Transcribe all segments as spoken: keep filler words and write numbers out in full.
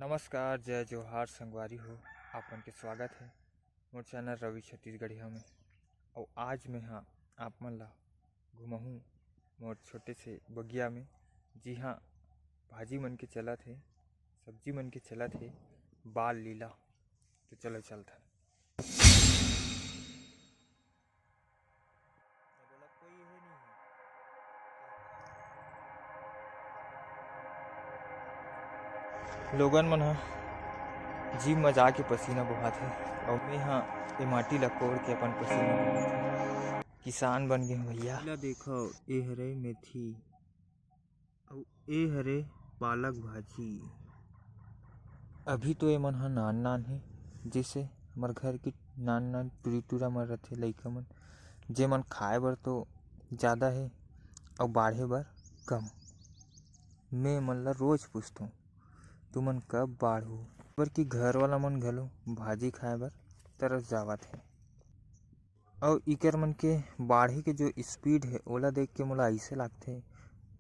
नमस्कार, जय जोहार संगवारी हो, आप मन के स्वागत है मोर चैनल रवि छत्तीसगढ़िया में। अउ आज मैं हा आप मन ला घुमाहूँ मोर छोटे से बगिया में, जिहाँ भाजी मन के चलत हे, सब्जी मन के चलत हे बाल लीला। तो चलो चलथन। लोगन मन ह जिम म जाके पसीना बोहात हे, अउ मैं ह ए माटी ला कोड़ के अपन पसीना बोहात हे। किसान बन गे हूँ भैया। ला देखो, ए हरे मेथी, अउ ए हरे पालक भाजी। अभी तो एमन ह नान नान हे, जैसे हमर घर के नान नान टुरी टुरा मन रथे लइका मन, जेमन खाए बर तो ज़्यादा हे अउ बाढ़े बर कम। मैं एमन ला रोज पूछथों, "तुमन कब बाढ़ू?" काबर कि घर वाला मन घलो भाजी खाए बर तरस जावत हे। अउ इकर मन के बाढ़े के जो स्पीड हे, ओला देख के मोला अइसे लागथे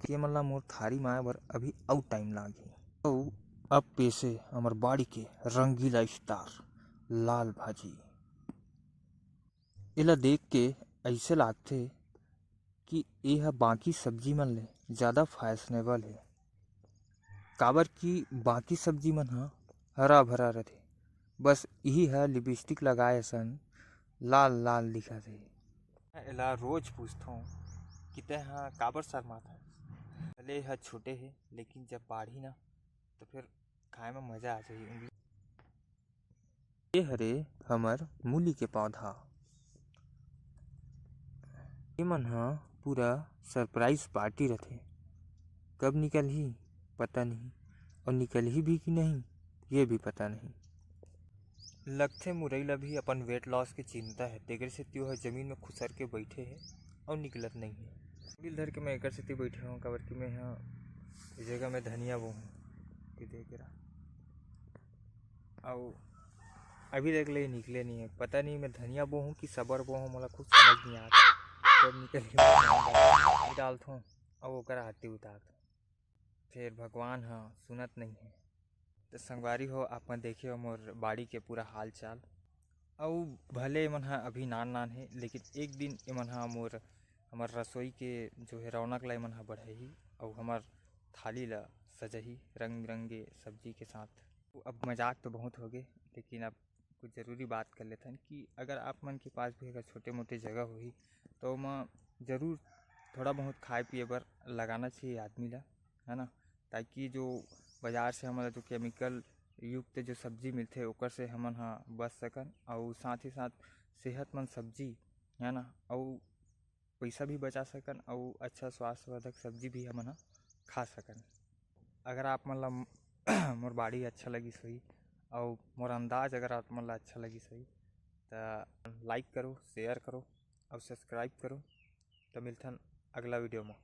कि एमन ला मोर थारी म आए बर अभी अउ टाइम लागही। अउ अब पेश हे हमर बाड़ी के रंगीला स्टार लाल भाजी। एला देख के अइसे लागथे कि ए ह बाकी सब्जी मन ले ज़्यादा फैशनेबल हे, काबर कि बाकी सब्जी मन ह हरा भरा रथे, बस इही ह लिपस्टिक लगाए असन लाल लाल दिखत हे। एला रोज पूछथों कि तैं ह काबर शर्मात हस? भले ए ह छोटे हे, लेकिन जब बाढ़ही ना, तो फिर खाए में मजा आ जाही। ये हरे हमर मूली के पौधा। एमन ह पूरा सरप्राइज पार्टी रथे। कब निकलही, पता नहीं, अउ निकलही भी कि नहीं, ये भी पता नहीं। लगथे मुरई ल भी अपन वेट लॉस के चिंता हे, तेकर सेती ओह जमीन में खुसर के बइठे हे अउ निकलत नइ हे। उंगली धर के मैं एकर सेती बइठे हूँ, काबर कि मैं ह ए जगह में धनिया बोहूँ कि देख रहा। अउ अभी तक ले निकले नहीं है, पता नहीं मैं धनिया बोहूँ कि सबर बोहूँ, मोला खुद समझ नहीं आता। जब निकल के मैं डालथों, अउ ओकर आरती उतारथों, फिर भगवान ह सुनत नहीं है। तो संगवारी हो, आप मन देखे हो मोर बाड़ी के पूरा हाल चाल। अउ भले एमन ह अभी नान नान हे, लेकिन एक दिन एमन ह मोर, हमर रसोई के जो है रौनक ला एमन ह बढ़ाही, अउ हमर थाली ला सजाही रंग बिरंगे सब्जी के साथ। अब मजाक तो बहुत हो गए, लेकिन अब कुछ ज़रूरी बात कर लेथन कि अगर आप मन के पास भी अगर छोटे मोटे जगह होही, तो ओमा ज़रूर थोड़ा बहुत खाए पिए बर लगाना चाहिए आदमी ला, है ना, ताकि जो बाज़ार से हमन ला जो केमिकल युक्त जो सब्जी मिलथे, ओकर से हमन ह बच सकन, अउ साथ ही साथ सेहतमंद सब्जी, है ना, अउ पइसा भी बचा सकन, अउ अच्छा स्वास्थ्यवर्धक सब्जी भी हमन ह खा सकन। अगर आप मन ला मोर बाड़ी अच्छा लगिस होही, अउ मोर अंदाज अगर आप मन ला अच्छा लगिस होही, त लाइक करो, शेयर करो, अउ सब्सक्राइब करो। त मिलथन अगला वीडियो में।